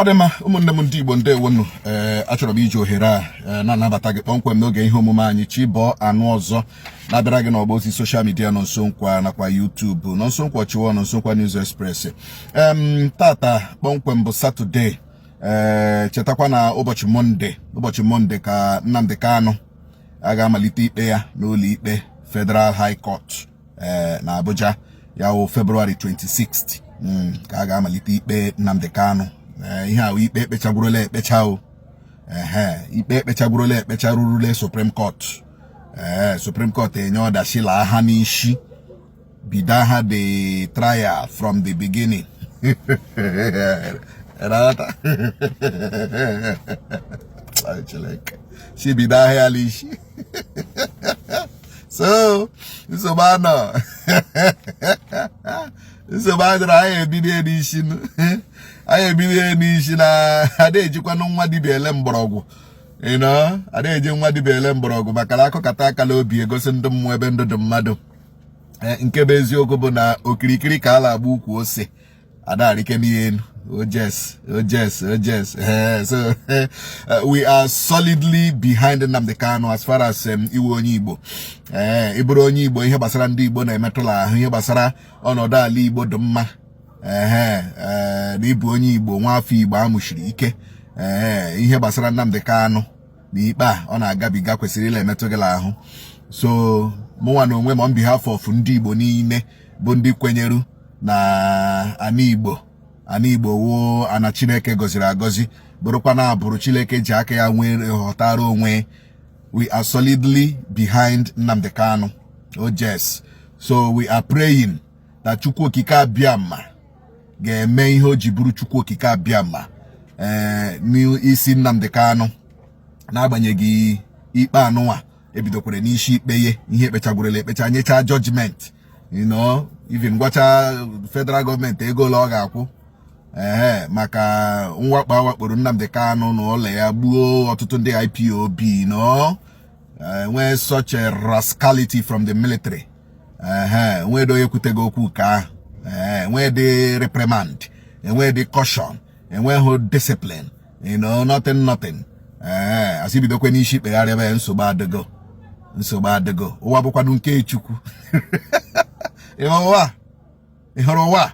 Dị mma, ụmụnne m ndị Igbo, ndewonu. Ee, achọrọ m iji ohere a na-anabata gị kpọmkwem n'oge ihe omume anyị Chibọọ Anụ Ọzọ, na-abịara gị n'ọgba ozi social media Nonso Nkwa nakwa YouTube Nonso Nkwa Chiwọ, Nonso Nkwa News Express. Tata kpọmkwem bụ Saturday. Ee, chetakwa na ụbọchị Monday ka Nnamdi Kanu a ga-amalite ikpe ya n'ụlọ ikpe Federal High Court na Abuja. Ya wụ February 26 ka a ga-amalite ikpe Nnamdi Kanu. Ihe ahụ ikpe ekpechagburola ekpecha o. Ehe, ikpe ekpechagburola ekpecha rurule Supreme Court. Ee, Supreme Court enye ọdachi laa ha n'isi, bido ha the trial from the beginning. Ịghọta? Ai, Chineke. Si bido ahịa n'isi, so nsogbu anọ, nsogbu adịrọ. Anyị ebido n'isi, anyị ebido n'isi na ada ejikwanụ nwa dibịa ele mgbọrọgwụ. Ada eji nwa dibịa ele mgbọrọgwụ, maka na akụkata akala obi egosi ndị mmụọ ebe ndụ dị mmadụ. Nke bụ eziokwu bụ na okirikiri ka a na-agba ukwu ose, ada arike n'ihe elu. Oh yes, oh yes, oh yes. So we are solidly behind Nnamdi Kanu as far as iwe onye Igbo, ee, ịbụrụ onye Igbo, ihe gbasara ndị Igbo na-emetụla ahụ, ihe gbasara ọnọdụ ala Igbo dị mma, ehe, ee, na ịbụ onye Igbo, nwa afọ Igbo amụchiri ike, ee, ihe gbasara Nnamdi Kanu na ikpe a ọ na-agabiga kwesịrị ịla emetụ gị n'ahụ. So mụnwa na onwe m, on behalf of ndị Igbo niile bụ ndị kwenyeru na ana Igbo, ana Igbo woo ana Chineke gọziri agọzi, bụrụkwa na abụrụ Chineke ji aka ya nwee ghọtara onwe, we are solidly behind Nnamdi Kanu. Oh yes. So we are praying that Chukwu Okike Abịama ga-eme ihe o ji bụrụ Chukwu Okike Abịama, ee, n'isi Nnamdi Kanu, n'agbanyeghị ikpe anụnwa ebidokwara n'isi ikpe ye ihe ekpechagworela ekpecha, nyechaa judgment, even gwacha federal gọọmenti ego ole ọ ga-akwụ, ee, maka mwakpo a wakporo Nnamdi Kanu na ụlọ ya, gbuo ọtụtụ ndị IPOB, no nwee such a rascality from the military. Ehe, nwee onye kwutego okwu nke ahụ. Ee, nwee dị reprimand, enwee dị caution, enweghị discipline, nothing, nothing. Ee, asị bidokwe n'isi kpegharịba ya. Nsogbu adịgo, nsogbu adịgo. Ụwa bụkwanụ nke Chukwu. Ụwa, ị hụrụ ụwa,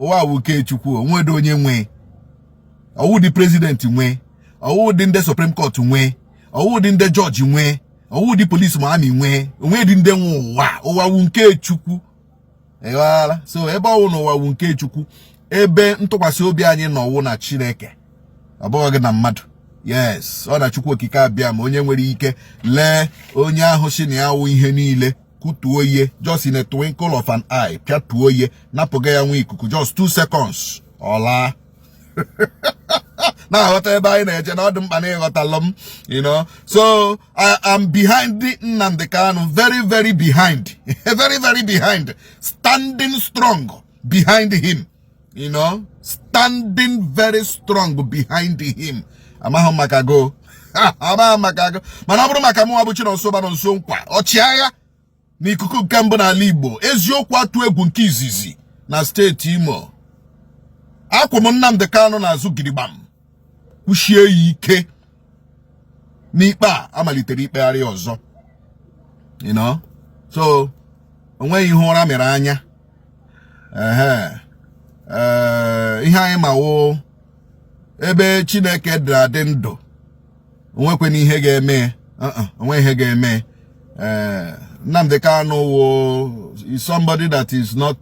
ụwa bụ nke Chukwu. Onwedo onye nwe. Ọwụ dị president nwe, ọwụ dị ndị Supreme Court nwe, ọwụ dị ndị jọji nwe, ọwụ dị police ma army nwe, onwe dị ndị nwe ụwa. Ụwa wu nke Chukwu, ịghọtala? So ebe ọwụ na ụwa wu nke Chukwu, ebe ntụkwasị obi anyị nọwụ na Chineke, ọ bụghị gị na mmadụ. Yes, ọ na Chukwu Okike Abịa ma onye nwere ike lee onye ahụ si na ya wụ ihe niile, kutuo ihe just in a twinkle of an eye, pịatuo ihe, napụga ya nwa ikuku, just 2 seconds, ọ laa. Na-aghọta ebe anyị na-eje na ọ dị mkpa na ịghọtalụ m. So I am behind the Nnamdi Kanu, very, very behind, very, very behind, standing strong behind him, standing very strong behind him. Amaghị m maka go, amaghị m maka go, mana ọ bụrụ maka mụnwa bụ Chinonso Nonso Nkwa, ọchịagha n'ikuku nke mbụ n'ala Igbo, eziokwu atụ egwu nke izizi na steeti Imo, akwụ m Nnamdi Kanu n'azụ gidigbam, kwụchie ya ike n'ikpe a amalitere ikpegharị ọzọ. So onweghị ihe ụra mere anya. Ehe, ee, ihe anyị ma wụ ebe Chineke dị adị ndụ, onwekwana ihe ga-eme, onwe ihe ga-eme. Ee, Nnamdi Kanu wụ is somebody that is not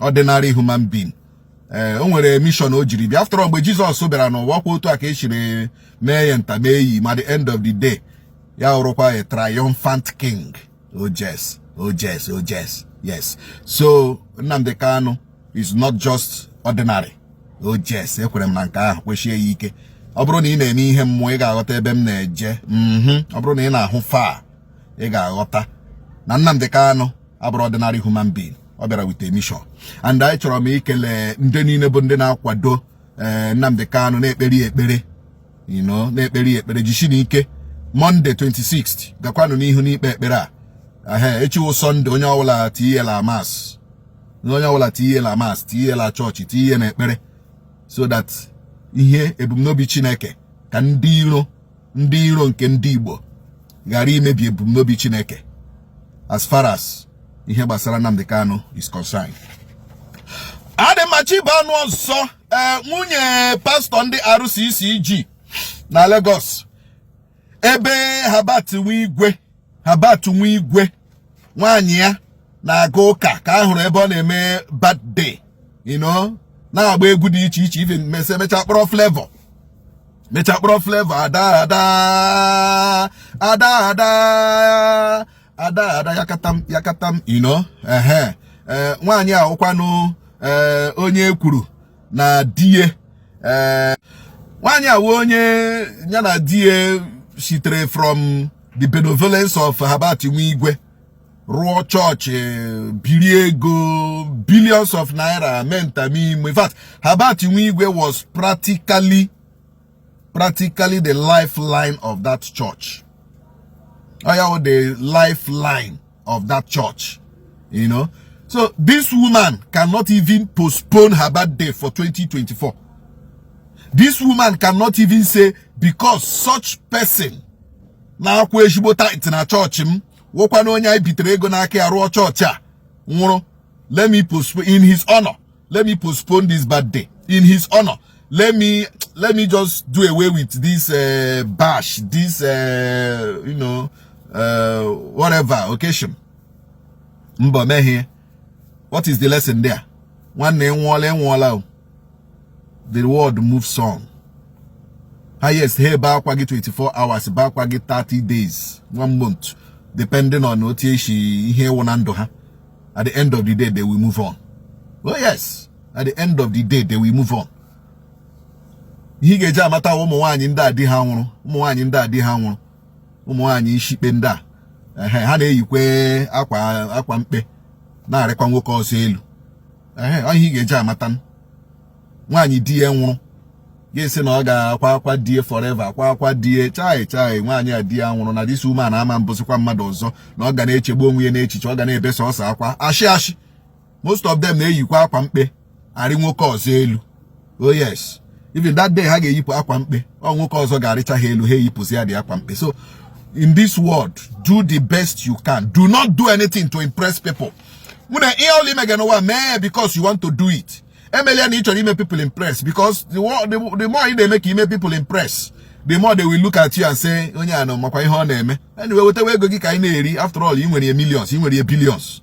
ordinary human being. Ee, o nwere mission o jiri bịa. After all, mgbe Jizọs bịara n'ụwa kwa, otu a ka esiri mee ya nta mee yi, ma the end of the day ya wụrụkwa a triumphant king. Oh yes, oh yes, oh yes, yes. So Nnamdi Kanu is not just ordinary. Oh yes, ekwere m na nke ahụ, kwechie ya ike. Ọ bụrụ na ị na-eme ihe mmụọ, ị ga-aghọta ebe m na-eje. Ọ bụrụ na ị na-ahụ fa, ị ga-aghọta na Nnamdi Kanu abụrụ ordinary human being. Ọ bịara with a mission, and anyị chọrọ m ikele ndị niile bụ ndị na-akwado ee Nnamdi Kanu, na-ekperi ekpere, na-ekperi ekpere. Jisi n'ike. Monday 26th, gakwanụ n'ihu n'ikpe ekpere a. Ehe, echi wụ Sunday. Onye ọbụla tinye la mass, onye ọbụla tinye la mass, tinye la chọọchị, tinye na ekpere, so that Ihe ebumnobi Chineke, ka ndị iro nke ndị Igbo ghara imebi ebumnobi Chineke as far as ihe gbasara Nnamdi Kanu is concerned. Adị mma, Chibanụ ọzọ. Ee, nwunye pastọ ndị RCCG na Lagos, ebe Herbert Wigwe, Herbert Wigwe, nwaanyị ya na-aga ụka, ka a hụrụ ebe ọ na-eme birthday, na-agba egwu dị iche iche, even mese mechaa kpọrọ Flavour, mechaa kpọrọ Flavour, "Ada, ada, ada, ada, ada, ada, yakatam yakatam." Ehe, ee, nwaanyị a ụkwanụ, ee, onye kwuru na die, ee, nwaanyị a wụ onye ya na die sitere from the benevolence of Herbert Wigwe rụọ chọọchị, biri ego billions of naira, mee ntamimo. In fact, Herbert Wigwe was practically the lifeline of that church. Oh yeah, the lifeline of that church. So this woman cannot even postpone her birthday for 2024. This woman cannot even say, because such person na-akwụ ezigbo tithe na chọọchị m, wụkwana onye anyị bitere ego n'aka ya rụọ chọọchị a, nwụrụ, let me postpone in his honor, let me postpone this birthday in his honor, let me just do away with this bash, this whatever occasion. Mba, mehie. What is the lesson there? Nwanne, nwụọla, enwụọla o. The world moves on. Highest, ha ebe akwa gị 24 hours, ebe akwa gị 30 days, one month, depending on otu esi ihe ịwụ na ndụ ha. At the end of the day, they will move on. Oh yes, at the end of the day, they will move on. Ihe ị ga-eji amata ụmụ nwaanyị ndị a di ha nwụrụ, ụmụ nwaanyị ndị a di ha nwụrụ, ụmụ nwaanyị ishikpe ndị a, ehe, ha na-eyikwe akwa mkpe, na-arịkwa nwoke ọzọ elu. Ehe, ọ ihe ị ga-eji amata nwaanyị di ya nwụrụ ga-esi na ọ ga-akwa akwa die forever, akwa akwa die. Chai chai, nwaanyị a di ya nwụrụ na this woman ama mbụsịkwa mmadụ ọzọ, na ọ ga na-echegbu onwe ya n'echiche, ọ ga na-ebesa ọsọ akwa. Ashị ashị, most of them na-eyikwa akwa mkpe arị nwoke ọzọ elu. Oh yes, even that day ha ga-eyipụ akwa mkpe, ọ nwoke ọzọ ga-arịcha ha elu, ha eyipụzi ya dị akwa mkpe. So in this world, do the best you can. Do not do anything to impress people. Mụ na ihe ọla ime gị n'ụwa, mee because you want to do it. Emelia na ị chọrọ ime people impress, because the more ị na-eme ka ime people impress, the more they will look at you and say, "Onye a nọ makwa ihe ọ na-eme." Anyway, wetawa ego gị ka anyị na-eri. After all, ị nwere ya millions, ị nwere ya billions.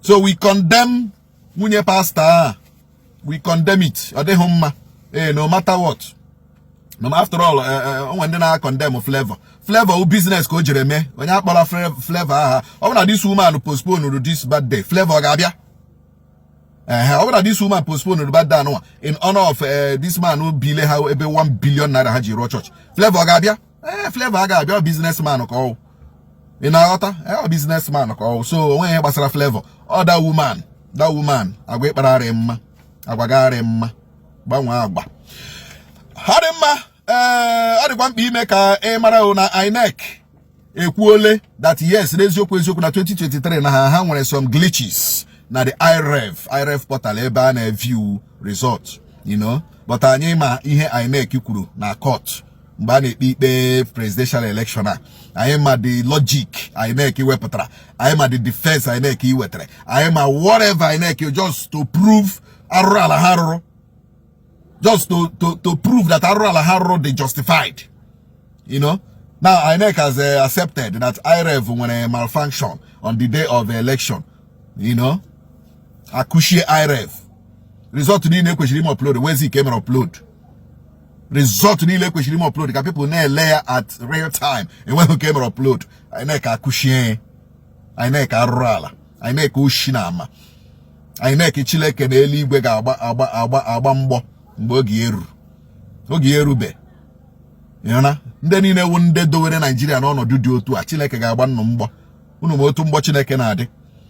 So we condemn nwunye pastor a. We condemn it. Ọ dịghị mma. Ee, no matter what, no, after all, onwe ndị na-condemn Flavor. Flavor wụ business ka o jere mee. Onye akpọrọ Flavor aha, ọ bụrụ na this woman postpone this birthday, Flavor ọ ga-abịa? Ehe, ọ bụrụ na this woman postpone the birthday anụnwa in honor of this man bile ha ebe 1 billion naira ha ji rụọ church, Flavor ọ ga-abịa? Ee, Flavor a ga-abịa. Businessman ka ọ wụ. Ị na-aghọta? Ee, ọ businessman ka ọ wụ. So onwe ihe gbasara Flavor, ọ that woman, that woman, agwa ịkpara arị mma, agwa garị mma, gbanwee agwa ha dị mma. Ee, ọ dịkwa mkpa ime ka ị mara o na INEC ekwuole that yes, n'eziokwu eziokwu, na 2023 na ha nwere some glitches na the IREV portal ebe a na-view result. But anyị ma ihe INEC kwuru na court mgbe a na-ekpe ikpe presidential election a. Anyị ma the logic INEC wepụtara, anyị ma the defense INEC wetara, anyị ma whatever INEC, just to prove arụrụ ala ha rụrụ, just to prove that arụrụ ala ha rụrụ dị justified. Now INEC has accepted that IREV nwere malfunction on the day of the election. Akụchie IREV, result niile ekwesịrị ime upload nwezi ike mere upload. Result niile ekwesịrị ime upload ka people na-ele ya at real time, enweghị nke mere upload. INEC akụchie. INEC arụrụ ala, INEC oshi na ama. INEC, Chineke na eluigwe ga-agba agba agba agba mgbọ mgbe oge ya eruru. Oge ya erube. Ịhụna ndị niile wụ ndị dowere Naijiria n'ọnọdụ dị otu a, Chineke ga-agba nnụ mgbọ unu. Ma otu mgbọ Chineke na-adị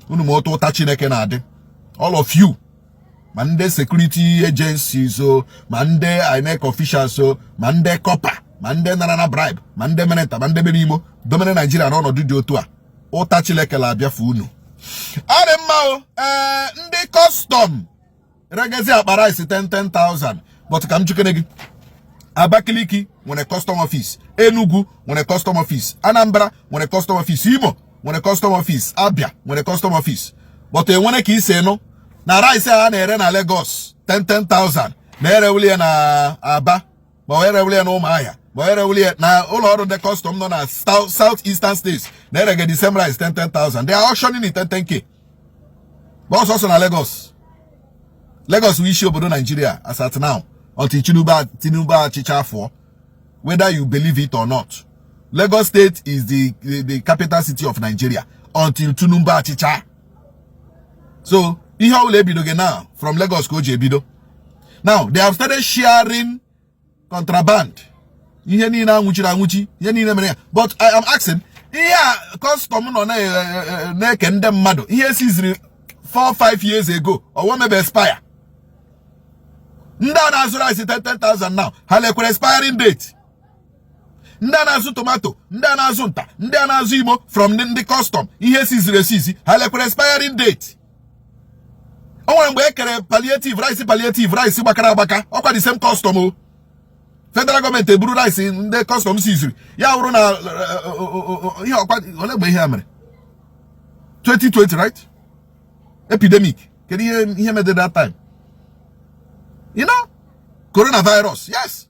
unu, ma otu ụta Chineke na-adị. All of you, ma ndị security agencies o, ma ndị INEC officials o, ma ndị corper, ma ndị nara na bribe, ma ndị mere nta, ma ndị mere imo domere Naijiria n'ọnọdụ dị otu a, ụta Chineke na-abịafe unu. Ọ dị mma o. Ee, ndị custom regezi akpa rice 10 10,000, but ka m jikere gị. Abakaliki nwere custom office, Enugu nwere custom office, Anambra nwere custom office, Imo nwere custom office, Abia nwere custom office. But enwere ka isi nụ na rice a na-ere na Lagos 10 10,000, na-erewuli ya na Aba, ma ọ erewuli ya na Ụmụahịa, ma ọ erewuli ya na ụlọ ọrụ ndị custom nọ na South Eastern states, na-erege the same rice 10 10,000. They are auctioning it 10 10K, but ọsọsọ na Lagos. Lagos bụ isi obodo Nigeria as at now, until Tinubu achịcha afọ. Whether you believe it or not, Lagos State is the capital city of Nigeria until Tinubu achịcha. So ihe ọbụla ebidoghị now, from Lagos ka o ji ebido. Now they have started sharing contraband, ihe niile anwụchiri anwụchi, ihe niile mere ya. But I am asking, ihe a custom nọ na-eke ndị mmadụ ihe siziri 4 5 years ago, ọwọ mebe expire? Ndị a na-azụ rice 10 10,000 now, ha lekwere expiring date? Ndị a na-azụ tomato, ndị a na-azụ nta, ndị a na-azụ imo from ndị custom, ihe siziri esizi, ha lekwere expiring date? O nwere mgbe e kere palliative rice, palliative rice gbakara agbaka. Ọkwa the same custom o. Federal gọọmenti eburu rice ndị custom siziri, ya wụrụ na ihe ọkwa ole mgbe ihe a mere? 2020, right? Epidemic. Kedu ihe mere that time? Coronavirus. Yes,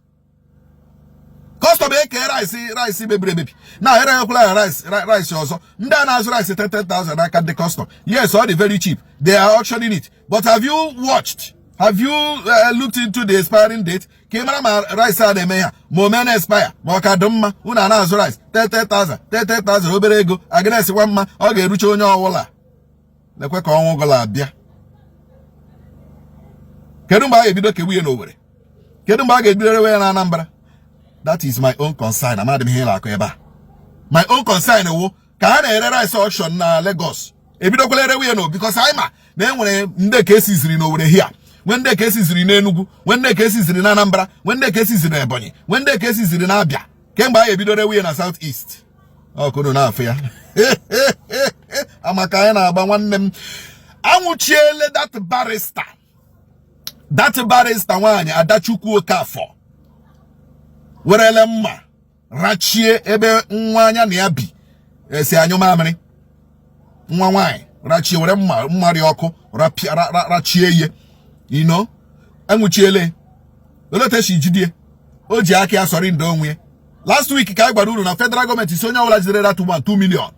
custom eke rice, rice mebiri emebi na ereghekwala ya rice, rice ọzọ. Ndị a na-azụ rice 10,000 n'aka ndị custom, yes, ọ dị very cheap. They are auctioning it, but have you watched, have you looked into the expiring date ka ị mara ma rice a na-eme ya, ma o mee na expire, ma ọ ka dị mma? Unu a na-azụ rice 10,000 10,000, obere ego agịna-esikwa mma, ọ ga-erucha onye ọbụla. Lekwe ka ọnwụ gọla abịa. Kedu mgbe a ga-ebido kewu ya n'Owerri? Kedu mgbe a ga-ebido rewe ya na Anambra? That is my own concern. Amadị m ihe na-akụ ebe a. My own concern wụ ka ha na-ere rice auction na Lagos, ebidokwala erewe ya no, because anyị ma na e nwere ndị ka esiziri n'Owerri here, nwee ndị ka esiziri n'Enugu, nwee ndị ka esiziri na Anambra, nwee ndị ka esiziri na Ebonyi, nwee ndị ka esiziri na Abia. Kemgbe a ga-ebido rewe ya na South East? Ọkụnụ na-afụ ya amaka anyị na-agba. Nwanne m, anwụchiele that barrister, that barrister nwaanyị Adachukwu Okafọ, werele mma rachie ebe nwa anya na ya bi esi anyụ mamịrị. Nwa nwaanyị rachie, were mma, mma dị ọkụ, rachie ihe. Enwuchiele. Olee esi jidie? O ji aka ya sọrọ ndo onwe ya. Last week ka anyị gwara unu na federal gọọmenti si onye ọbụla jidere that woman 2 million,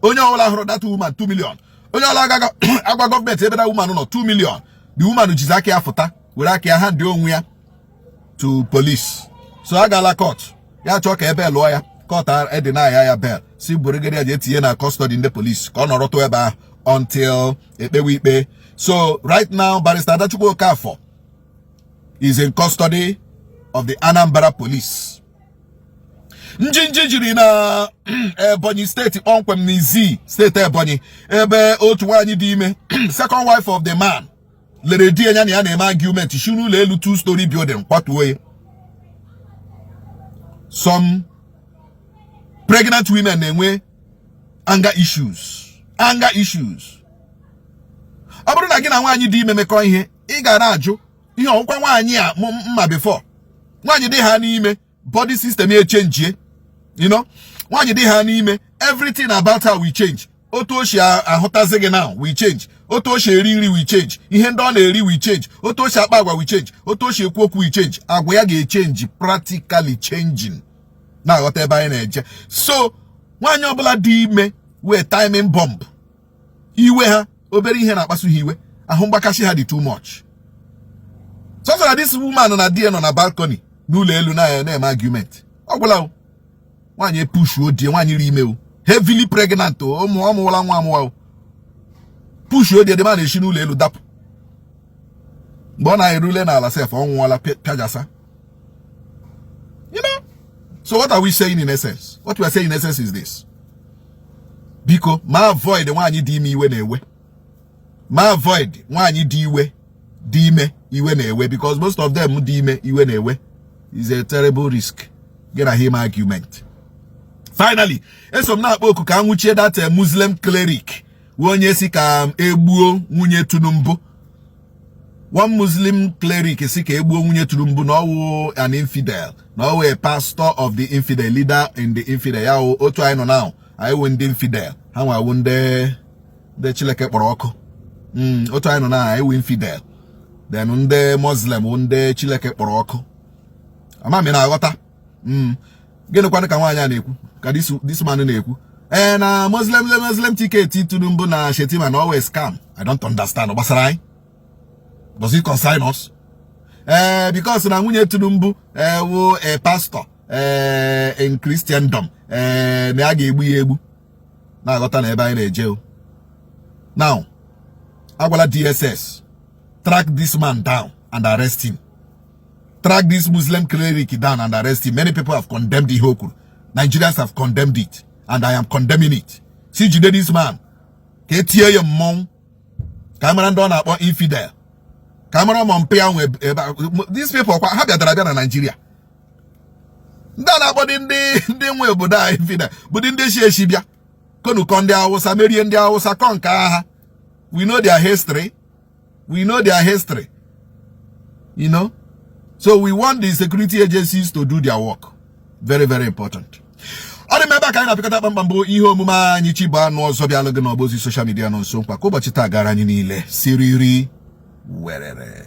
onye ọbụla hụrụ that woman 2 million, onye ọbụla agaghị agwa gọọmenti ebe that woman nọ 2 million. The woman jizi aka ya fụta, were aka ya hand onwe ya to police. So agala court, ya chọọ ka ebe lụọ ya. Court edina ya ya bail, si burugere ya jee tinye na custody ndị police ka ọ nọrọtụ ebe ahụ until ekpewe ikpe. So right now, Barrister Adachukwu Okafor is in custody of the Anambra Police. Njinji jiri na Ebonyi Steeti, kpọmkwem n'Izi, steeti Ebonyi, ebe otu nwaanyị dị ime, second wife of the man, lere di ya na ya na-eme argument, si n'ụlọ elu two story building kwatuo ya. Some pregnant women na-enwe anger issues, anger issues. Ọ bụrụ na gị na nwaanyị dị ime mekọ ihe, ị ga na-ajụ ihe ọgwụkwa nwaanyị a mma before. Nwaanyị dị ha n'ime, body system ya echenjie. Nwaanyị dị ha n'ime, everything about her will change. Otu o si ahụtazi gị now will change. Otu o si eri nri will change. Ihe ndị ọ na-eri will change. Otu o si akpa agwa will change. Otu o si ekwu okwu will change. Agwa ya ga-echange, practically changing. Na-aghọta ebe anyị na-eje? So nwaanyị ọbụla dị ime wee timing bomb. Iwe ha, obere ihe na-akpasu ha iwe, ahụ mgbakasị ha dị too much. Sọsọ na this woman na di ya nọ na balcony n'ụlọ elu na-eme argument, ọ gwụla o. Nwaanyị epushuo di ya, nwaanyị ri ime o, heavily pregnant o, ụmụ ọmụwala nwa amụwa o, pushuo di ya, dị ma na-esi n'ụlọ elu dapụ. Mgbe ọ na-erule n'ala sef, ọ nwụọla, pịajasa. So what are we saying in essence? What we are saying in essence is this: biko, ma avoid nwaanyị dị ime iwe na-ewe. Ma avoid nwaanyị dị iwe, dị ime iwe na-ewe, because most of them dị ime iwe na-ewe is a terrible risk gị na him argument. Finally, eso m na-akpọ oku ka anwụchie that Muslim cleric wee onye si ka egbuo nwunye Tinubu. One Muslim cleric si ka egbuo nwunye Tinubu, na ọwụ an infidel, na ọwụ a pastor of the infidel, leader in the infidel. Ya wụ otu anyị nọ now, anyị wụ ndị infidel, ha nwa wụ ndị Chineke kpọrọ ọkụ. Otu anyị nọ now, anyị wụ infidel, then ndị Muslim wụ ndị Chineke kpọrọ ọkụ. Ama m na-aghọta. Gịnịkwanụ ka nwaanyị a na-ekwu, ka this man na-ekwu? Ee, na Muslim ticket Tinubu na Shetima na always scam. I don't understand. Ọ gbasara anyị? Does it concern us? Ee, because na nwunye Tinubu wụ a pastor in Christendom, ee, na a ga-egbu ya egbu. Na-aghọta na ebe anyị na-eje o. Now, agwala DSS, track this man down and arrest him. Track this Muslim cleric down and arrest him. Many people have condemned ihe o kwuru. Nigerians have condemned it and I am condemning it. Si jide this man ka etie ya mmọnwụ, ka a mara ndị ọ na-akpọ infidel, ka a mara ma mpe ya nwe ebe. These people kwa ha bịatara bịa na Nigeria. Ndị a na-akpọ ndị nwe obodo a infidel bụ ndị shi eshi bịa konukọ ndị Awụsa, merie ndị Awụsa, kọ nke agha. We know their history, we know their history. So we want the security agencies to do their work. Very, very important. Ọ dị m ebe a ka anyị na-apịkọta kpamkpam bụ ihe omume anyị. Chi bụ anụ ọzọ bịalụ gị n'ọgba ozi social media nọ nso. Nkwa ka ụbọchị taa gara anyị niile siriri werere.